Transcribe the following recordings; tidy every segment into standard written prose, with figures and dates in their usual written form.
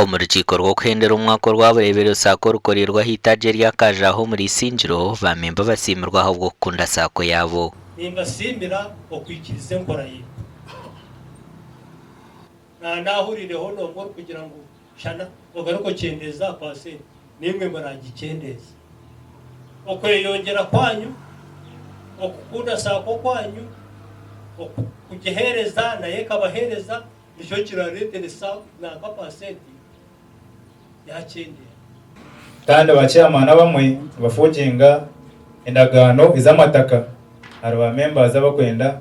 Omu rukiiko rw'okuhendera omwaka orwa Bureebero Saako orukoreirwe aha itaagi erya Kajaaho omuri Isingiro, ba memba basiimirwe ahabw'okukunda Saako yaabo. Nimbasiimira okwikiriza enkora yaitu. Naanahuriireho n'omwe orikugira ngu shana ogaruke okyendeeze aha pasenti, naimwe muraagikyendeeze. Okweyongyera kwanyu, okukunda Saako kwanyu, okugiheereza nayo ekabaheereza, Nikyo kirareetere nanka pasenti yakyendeera. Kandi ba chairman abamwe nibafoginga endagaano ez'amataka ahari ba members abakwenda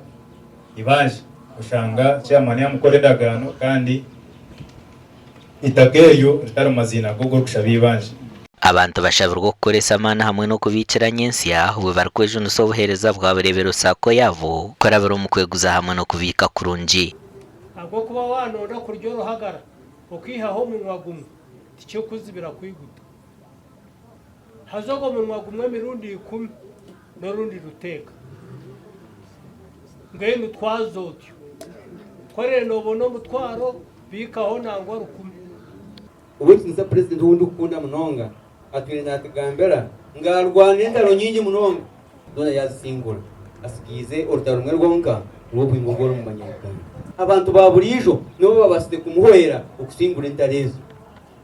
eibanja oshanga chairman yamukora endagaano kandi eitaka eryo ritari mu maziina g'ogwo orikushaba eibanja. Abantu bashabirwe okukoresa amaani hamwe n'okubiikira nyentsya obwe barikwejunisa obuheereza bwa Bureebero Sacco yaabo kurabira omu kweguza hamwe n'okubiika kurungi. Ahabw'okuba waanonda kurya oruhagara okaihaho omunwa gumwe, tikirikukuzibira kwiguta. Haza ogwo munwa gumwe emirundi ikumi n'orundi ruteeka. Mbwenu twaza otyo. Ku oraabe noobona omutwaro, biikaho nangwa rukumi. Ow'ekitiinisa Purezidenti ou ndikukunda munonga atwire naatugambira ngu arwana entaro nyingi munonga zoona yaazisingura. Atsigaize orutaro rumwe rwonka rw'obwingo bw'ori omu Banyayuganda. Abantu ba buriijo nibo babaasize kumuhwera okusingura entaro ezo.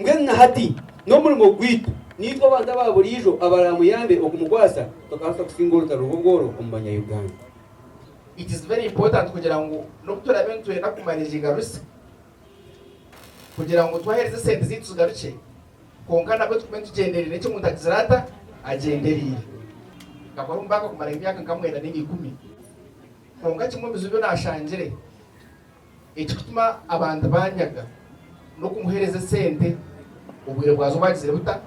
Mbwenu na hati n'omurimo gwaitu naitwe abantu aba buriijo abaraamuyambe okumukwasa tukabaasa kusingura orutaro rw'obworo omu Banyayuganda. It is very important kugira ngu n'obu turaabe nitwenda kumanaginga risk, kugira ngu twaheereza esente zaitu zigarukye, kwonka nabwo tugume tugyendereire eki omuntu agizire ata? Agyendereire. Nkakora omu banka kumara emyaka nka mwenda nainga ikumi, kwonka kimwe omu bizibu ebi naashangire ekikutuma abantu baanyaga n'okumuheereza esente obwire bwazo bwagizire buta?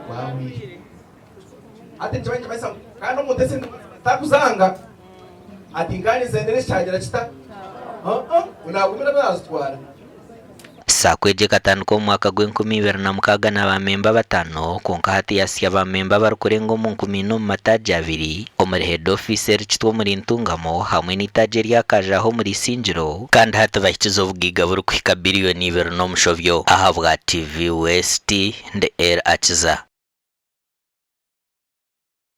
Bwahweire. Hati nikiba nikimanyisa ngu kandi omuntu esente takuzanga ati nka nizendera eki kyagira kita? Aa nagumira nazitwara. Saako egi ekatandika omu mwaka gw'enkumi ibiri na mukaaga na baamemba bataano kwonka hati yahitsya baamemba abarikurenga omu nkumi ina omu mataagi abiri omuri heedi ofiisi eri Kitwe omuri Ntungamo hamwe n'eitaagi erya Kajaaha omuri Isingiro kandi hati bahikize obugaiga burikuhika biriyoni ibiri n'omushobyo. Ahabwa TV West, ndi El Akiza.